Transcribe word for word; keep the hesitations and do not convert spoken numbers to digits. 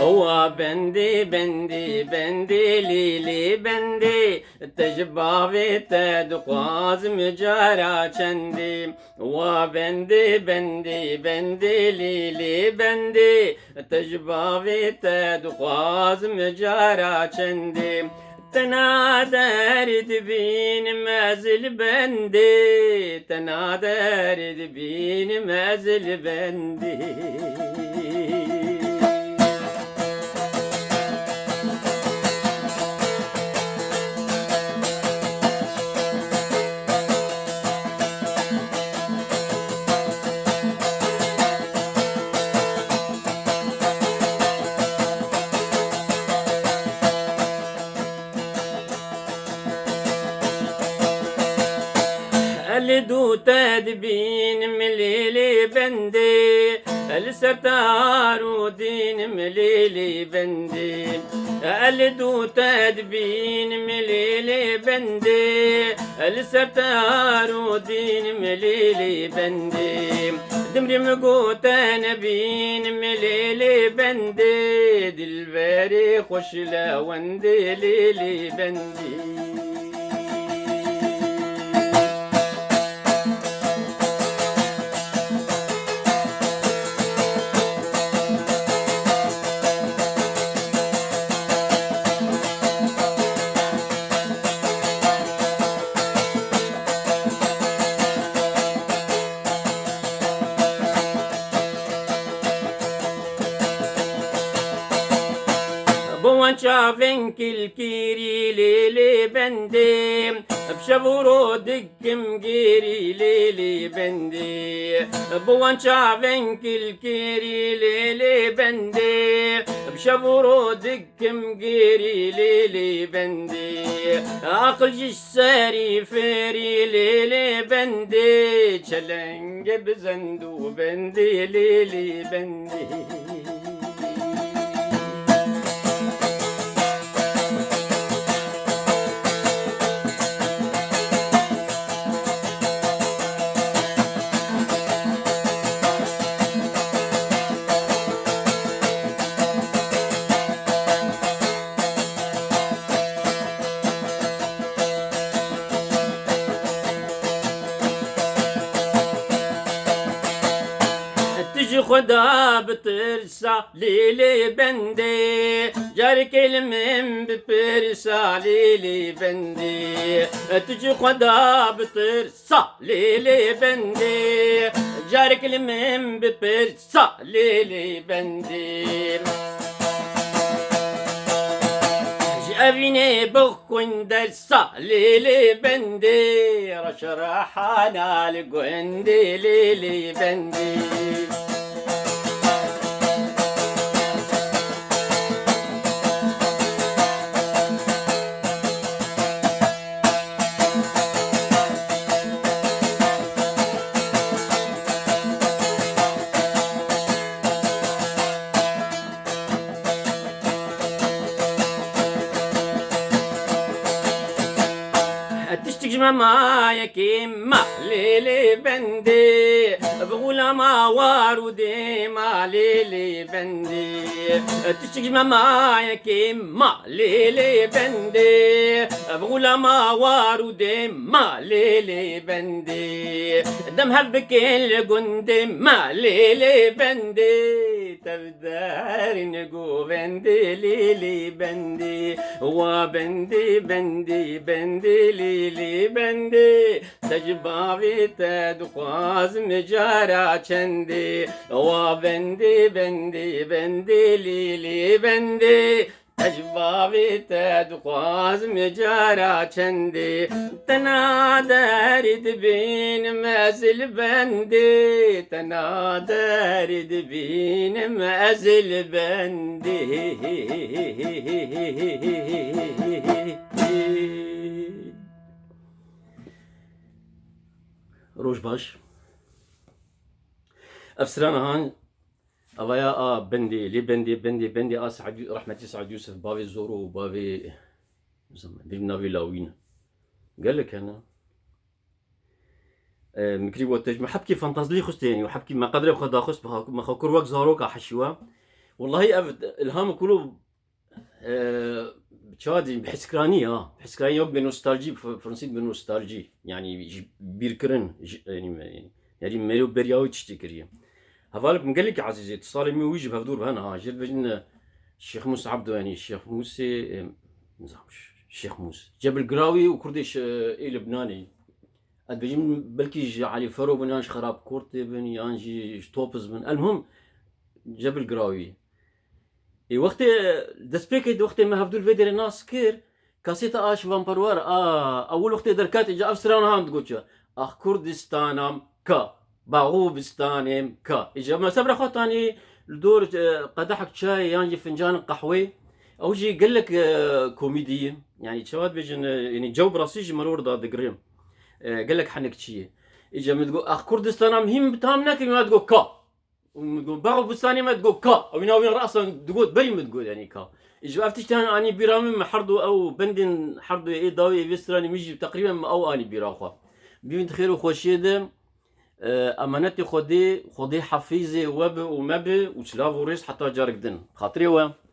Wa bendê, bendê, bendê, lê, lê bendê, te ji bavê te dixwazim cara çendê. Wa bendê, bendê, bendê, lê, lê bendê, te ji bavê te dixwazim cara çendê. Tena derdibînim ez li bendê, tena derdibînim ez li bendê. Li dû te dibînim lê lê bendê, li ser te arûdînim lê lê bendê. Li dû te dibînim lê lê bendê, li ser te arûdînim lê lê bendê. Dimrî min got te nebînim lê lê bendê, dilberê xweş lewendê lê lê bendê. Bo wan çavên kilkirî lê lê bendê, bi şev û ro dikim gêrî lê lê bendê. Bo wan çavên kilkirî lê lê bendê, bi şev û ro dikim gêrî lê lê bendê. Aqil ji serî fêrî lê lê bendê, çelengê bi zend û bendê lê lê bendê. Tu ji Xweda bitirsa lê lê bendê, carekê li min bipirsa lê lê bendê. Tu ji Xweda bitirsa lê lê bendê, carekê li min bipirsa lê lê bendê. Ji evînê bixwîn dersa lê lê bendê, reş rehana li gundê lê lê bendê. Tiştik ji me maye kêm ma lê lê bendê, bi xulama war û dê ma lê lê bendê. Tiştik ji me maye kêm ma lê lê bendê, bi xulama war û dê ma lê lê bendê. Dem hev bikin li gundê ma lê lê bendê. Tev derin govendê lê lê bendê. Wa bendê, bendê, bendê, lê lê bendê. Te ji bavê te dixwazim cara çendê. Wa bendê, bendê, bendê, lê lê bendê. Te ji bavê te dixwazim cara çendê. Tena derî dibînim ez li bendê. Tena derî dibînim ez li bendê. Roj baş. Ev strana han, avaya a bendê, lê bendê, bendê, bendê a Said, rehmetî Said Yusuf, bavê Zoro û bavê, nizam, bêjim navê lawî ne. Gelek hene. E, mikrî we têj, me hepkî fantazlî xwistê, yanî, hepkî me qedrê xwe daxwist, me xwe kur wek zaroka heşî we. Wellahî ev îlham kulu e, çawa diyeyim, bi hizkiranî ha. Hizkiranî yok, bi nostalji, F- Fransî bi nostalji. Yani ji bîrkirin, ji, yani, yani meriyo beriya wî tiştî kiriye. Hevalek min gelek ezîz e, salê min wî jî bi hevdûr hene ha. Jê dibêjin, e, Şêx Mûs Ebdo, yani Şêx Mûsê, e, nizam, Şêx Mûs. Cebil Girawî û Kurdê ş- ê Libnanê. Ez dibêjim belkî ji Elî Fero bin, yan ji Xerab Kortê bin, yan jî ji Topiz bin. Elmuhim, Cebil Girawî. Ê wextê destpêkê de wextê me hevdû li vê derê nas kir, kaseta a şivanperwer a ewil wextê derket, îca ev stran ham digot çi? Ax Kurdistanam ka, baxû bistanêm ka. Îca me sebra xwe tanî li dor, e, qedehek çayê yan jî fincanek qehwê. Ew jî gelek, e, komîdî ye. Yani çawa dibêjin, e, yani cew bi rastî ji meror da digirim. E, gelek henekçî ye. Îca min digot, ax Kurdistanam hîn bi tam nekim, ya digot ka. Û min digot, Bax û bistanê me digot ka. Ew îna wîna rasan digot, berî min digot, yani ka. Ji ev tiştan anî bîra min, me herdu ew bendên herdu ê dawî ê vê stranê min jî teqrîben me ew anî bîra xwe. Bîn di xêr û xweşiyê de, e, emanetê Xwedê, Xwedê hefîzê we bi û me bi û silav û rêz heta carek din. Xatirê we.